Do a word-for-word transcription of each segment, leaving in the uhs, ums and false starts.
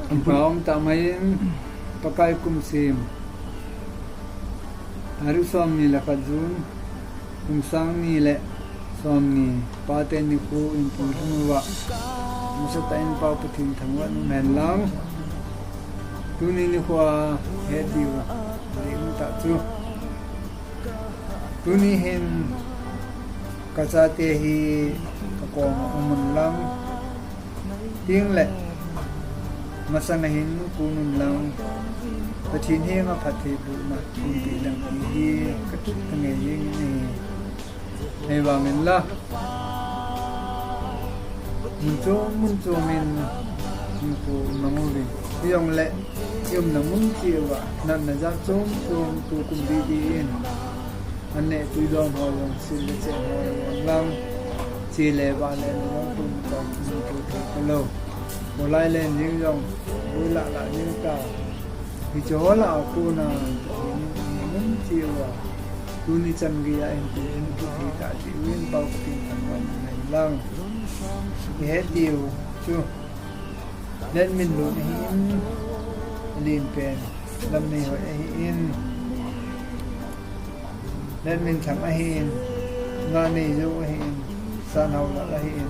Aum tah mai in, Pakai kum sim, tarik somni le khat June, kum sang ni le somni, Pate nikho in puilhung uva, nasatah in Pau Pathen thangvah in um hen lang. Tuni nikho a het diu, ding tah chu, tuni hin ka chate hi ka koma um un lang, tin le masang a hin kun un lang, Pathen henga phattheibohna kahin pe ding ti hi ka tut ka ngei jing in ahi. Ahivangin la, mun chom mun chom in hinkho mang uvin, hijongle i umna mun cheh uva natna jat chom chom tukum didi in, an neh tui don ho jong, sil le chen ho jong lang, che le vah le na jong kum tah kum tu thei talou. Kholai len jing jong, boi lah lah jing ta. Hiche ho lah a kona, mun cheh uva, tuni chan geiya hin tu hin tu thei ta diuvin Pau Pathen thangvah in um hen lang. I het diu chu, Letminlun ahin, alen pen Lamneihoi ahin, Letminthang ahin, Nganeijou ahin, Sanhaolal ahin,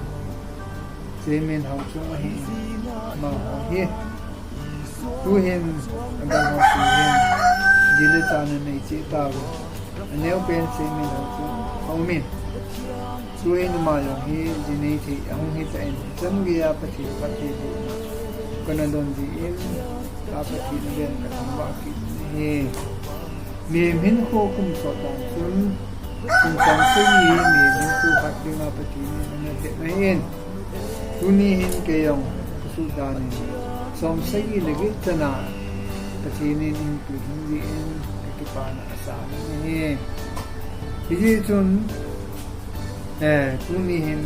Cheiminhaochung ahin, amaho hi tuhin adang ho tuhin ji le cha ana nei cheh tauvin, aneo pen Cheiminhaochung aumin, tuhin ama jong hi ji nei thei ahung hitah in, chan geiya Pathen phattheibohna kana don jin, a Pathen aven kathangvah kit in ahi. Mihem hinkho kum sot dan chun, kum som sagi hi mihem hinkho khat dinga Pathen in ana tep ahin, tuni hin kei jong ka sut dan in, som sagi le get chana Pathen in eipui lhung jeh in ka kipana asang in ahi. Hijeh chun, eh, tuni hin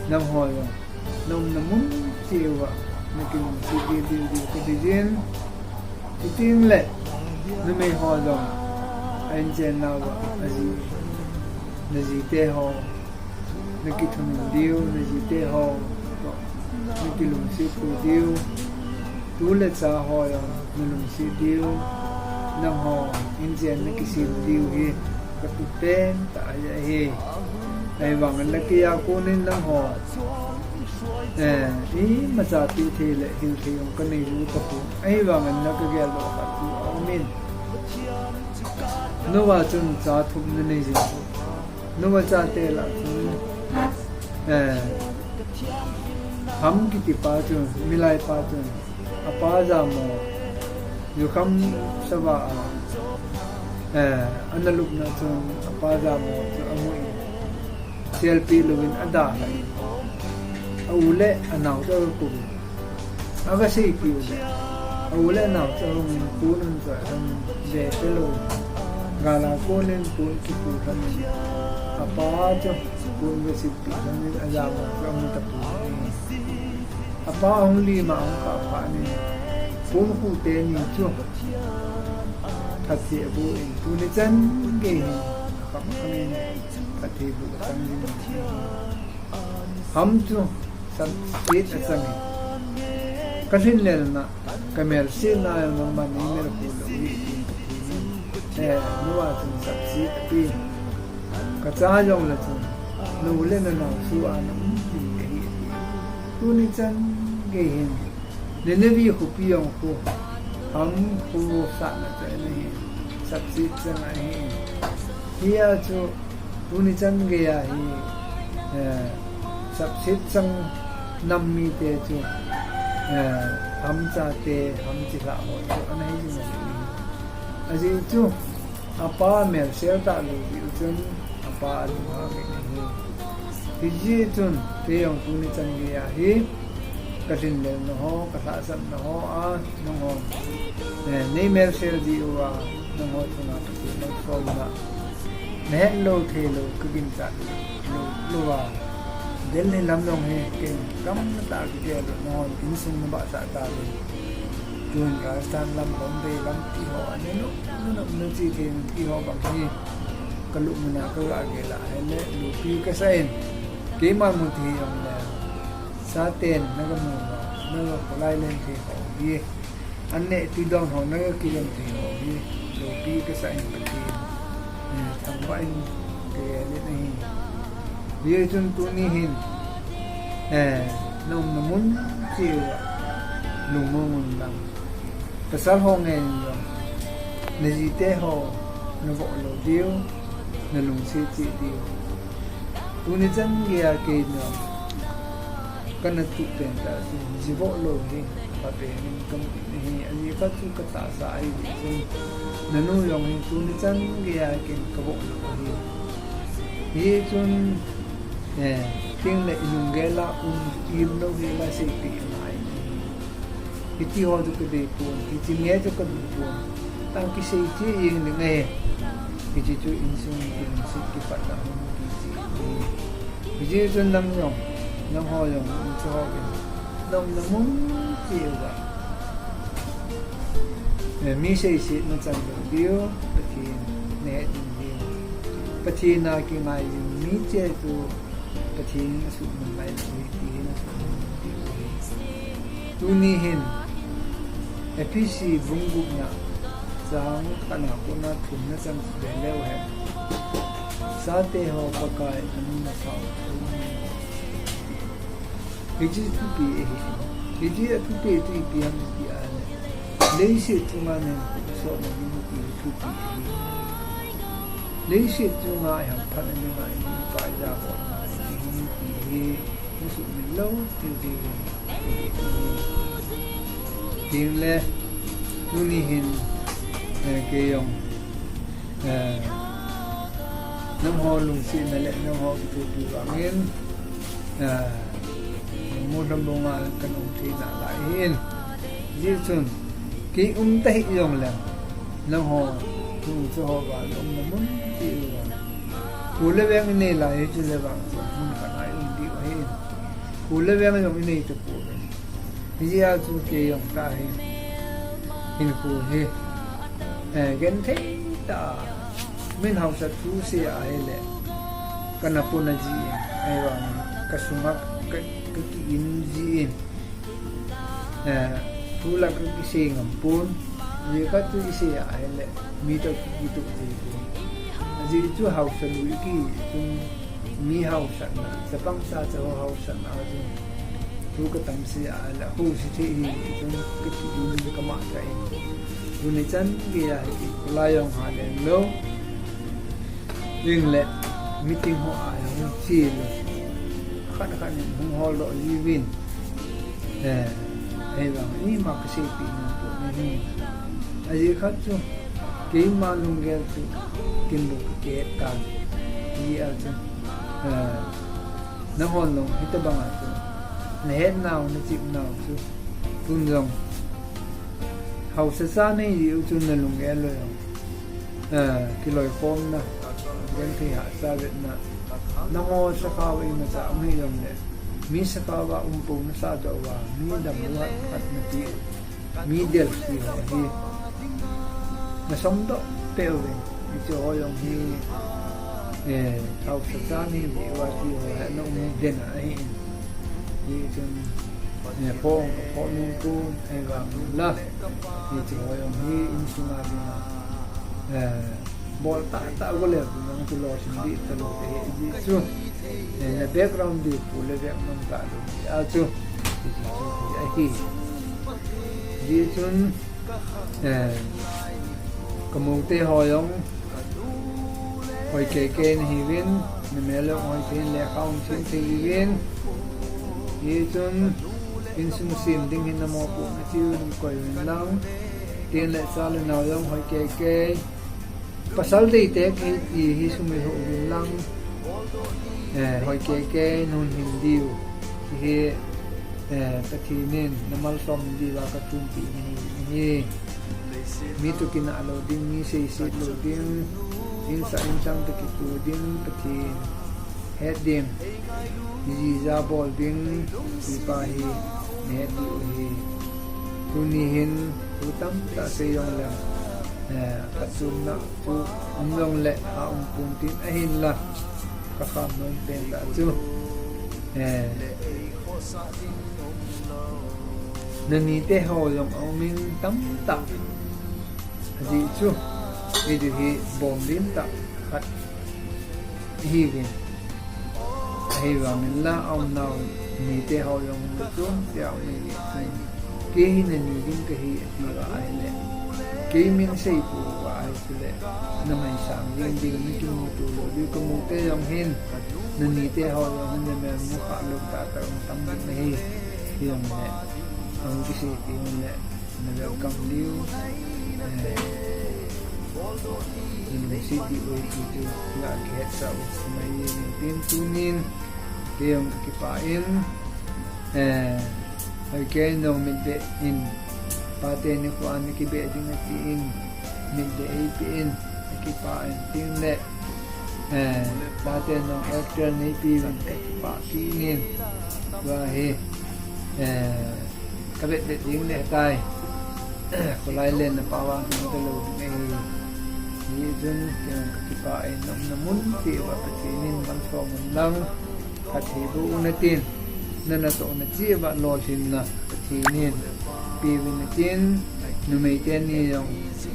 nangho jong na umna mun cheh uva na kilungset dildel diu ka deijin. Chuteng le numei ho jong a inchen nauva, aji, na jite ho na kithumin diu, na jite ho toh na kilungset diu. Tu le cha ho jong na lungset diu, nangho inchen na kisem diu hi ka tut pen tah ahi. Ahivangin la keiya konin nangho, eh, imacha ti thei le hil thei jong ka nei jou tapon. Ahivangin la ka gel doh khat chu aumin, nuva chun cha thum na nei jing chu, nuva chate lah chun, eh, Ham kiti pa chu, milai pa chu, apa jamo, jukham sava a, eh, ana lupna chun apa jamo chu amun, selpi louvin adalhan, a u le anao chu aga kum, aga seipi u le, a u le anao chu ahungin pon ahin choi lhonin, ve talou, gal a konin pon kipu lhonin, apa chu pon ga seipi lhonin ajamo chu amu tapon. Apa ahung lima ahung kah phat in, pon khu teni chu phatthei aboh in, tuni chan gei hin akham kham in phatthei boh atang jing in, Ham chu sapset achang in, ka lhinlelna, ka melsetna jong nangman nei melkhu lou hi, tin Pathen in, eh, nuva chun sapset ati. Ka cha jongle chun, na u le na nao soh a na um ding kahi ati. Tuni chan gei hin, Nineveh khopi jong khu, Ham khu satna chu ana hin, sapset chang ahin. Hia chu, tuni chan geiya hi, eh, sapset chang nam mite chu, eh, Ham chate, Ham chilhah ho chu ana hi jing ahi. Ajeh chu, apa melsel talou jeh u chun, apa alunghang in ahi. Hijeh chun, kei jong tuni chan geiya hi, ka lhinlelna ho, ka lhahsamna ho a, nangho, eh, nei melsel jeh uva, nangho chunga Pathen malsomna nahet lou thei lou, ka ginchat lou, louva, Delhi lam jong hi, ken gam na tah kigel lou, nangho insung na bahsah tauvin. Tun Rajasthan lam, Bombay lam, ti ho, ani lou, na nop na chi thei ti ho bang hi, ka lupna ka ga gel a, ahile, loupi kasa in, keiman mu thei jongle, chaten na ga mu uva, na ga kholai len thei ho. Hi, an neh ti don ho na ka kidon thei ho hi, loupi ka sa in Pathen, eh, thangvah in ka ngen in ahi. Hijeh chun tuni hin, eh, na umna mun cheh uva lungmong un lang. Pasal ho ngen in lang. Na jite ho na voh lou diu, na lungset cheh diu. Tuni chan geiya kei na kana tuh pen tah chu, ji voh lou hi apha pen in ka mu in ahi, ajeh khat chu ka tahsa ahi jeh chun, nanu jong hi tuni chan geiya ken ka voh lou ahi. Hijeh chun, eh, ken le i lunggel a um, i um lou hi la seipeh ngai in ahi. Hiti ho chu ka dei pon, hiche nge chu ka dei pon. Tang kisei cheh jeng ding ahi. Hiche chu insung, insung kipatna hung kiche ahi. Hijeh chun nang jong, nangho jong, nangho jong, na umna mun cheh uva, eh, mi seisetna chan lou diu, Pathen na het ding diu. Pathen a kingai jing mi cheh chu Pathen in asuhmil ngai lou ahi, ti hin asuhmil diu ahi. Tuni hin, Ephesi bung gupna, chang khatna kona thumna chan chu ve leu hen. Chate ho, Pakai a nung masa u. Hiche thupi ahi. Hiche a thupi chu ipi ham ti ahile, leiset chunga nei hung sotna ding ti thupi ahi. Leiset chunga i hamphatna dinga i mipa i jabolna ding ti hi hung sumil lou thil ding ahi. Tin le, tuni hin, eh, kei jong, eh, nangho lungsetna le nangho kithopi vangin, eh, mun lhambonga kana um thei nalai ahin. Hijeh chun, kei um tahih jongleng, nangho, nangho chu ho vang umna mun cheh uva, kho le veng inei lai hi chule vang chu mun khat a i um diu ahin. Kho le veng jong inei tapon. Hijeh a chu kei jong tahin, hinkho hi, eh, genthei tah a, min haosat thu sei ahile, kana pona jin, ahivangin, ka sunga ka, ka ki-in jin, eh, thu la ka kisei ngam pon, ajeh khat chu isei ahile, mi toh kikituh thei pon. Ajeh chu haosa lui kihi chun, mi haosatna, chapang chacha ho haosatna a chun, thu ka tam sei ahile, hose thei hih chun, ka ki-in ka mangthah in. Tuni chan geiya hi, kholai jong halen lou. Jing le, meeting ho a jong che lou. Khat khat in hung holdoh jiuvin. Eh, ahivang, ima ka seipeh nom pon ahi. Ajeh khat chu, keima lunggel chu, ken bou ka kihet tan. Hijeh a chu, eh, nanghon jong, hitobang a chu, na hetnau, na chimnau chu, tun jong, haosa cha nei jiu chun na lunggel u jong, eh, kiloikhomna, genthei hahsa vetna, nangho sakhao imacha um hih jongle, mi sakhao a um pou na sahdoh uva, mi damlou khat na ti, mi del ti ho hi, na somdoh peh uvin, hiche ho jong hi, eh, haosa cha nei jiu a ti ho hi, na um den ahin. Hichun, eh, phong, phong nung tu, eh, vang la. Hiche ho jong hi insung a dinga, eh, bol tahtah go le, nang chu lolhing ding talou te hi chu. Eh, na background ding pu le vek nung talou ding a chu. Hiche chu hi ahi. Hichun, eh, ka moute ho jong, hoi keikei nahiuvin, na mel jong hoi thei in, lekha hung sim thei uvin. Hichun, insung sem ding hin na mopohna cheh u hin koi uvin lang. Tin le cha le nao jong hoi keikei. Pasal deitah kei ti hi sumil hih uvin lang. Eh, hoi keikei, na hung hing diu. Hiche hi, eh, Pathen in na malsom diuva ka thumpi nahi, nahi. Mi toh kinah lou ding, mi seiset lou ding, insah insang toh kitoh ding, Pathen het ding, jija bol ding, ti pa hi, na het diu ahi. Tuni hin, thu tamtah sei jongleng, eh, achunna chu um jongle, a um pon tin ahinla, ka kham nom pen tah chu, eh, Nanite ho jong aumin tamtah. Ajeh chu, eiho hi bom lim tah khat ihiuvin. Ahivangin la aumnau nite ho jong chun tia um e. Kei hi nani ding kahi ati uva ahile, kei min seipeh uva ahile, namai sang jeng ding, nakimuto lou ding, kamute jong hin, nanite ho jong hin namelmu kha lou tah tah um tam ding ahi. Hijongle, ahung kiseipeh u le, na welcome diu. Eh, in city oi ti tu la kihetsah u mai ni tin tunin kei jong kakipah in, eh, hoi kei nong mitbe in, pate nikho a nakibe ding atin, mitbe eipe in, kakipah in tin le, eh, pate nong actor neipe uvin kakipah kit in, tua hi, eh, kavet vet ding le tai. Kholai lenna pa vang kin talou ding ahi. Hijeh chun, kei jong kakipah in, naumna mun cheh uva Pathen in malsom un lang, phatthei boh un tin, na natohna cheh uva lolhinna Pathen in peuvin tin, numei teni jong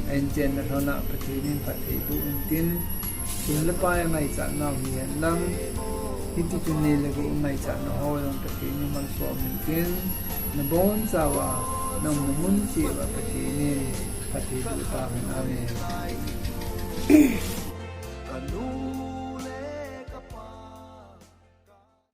a-inchenna lhona Pathen in phatthei boh un tin, sum le pai angaichat nau hihen lang, hiti chun nei le gou angaichat nau ho jong Pathen in malsom un tin, nabonchauva, naumna mun cheh uva Pathen in phatthei boh tahen. Amen.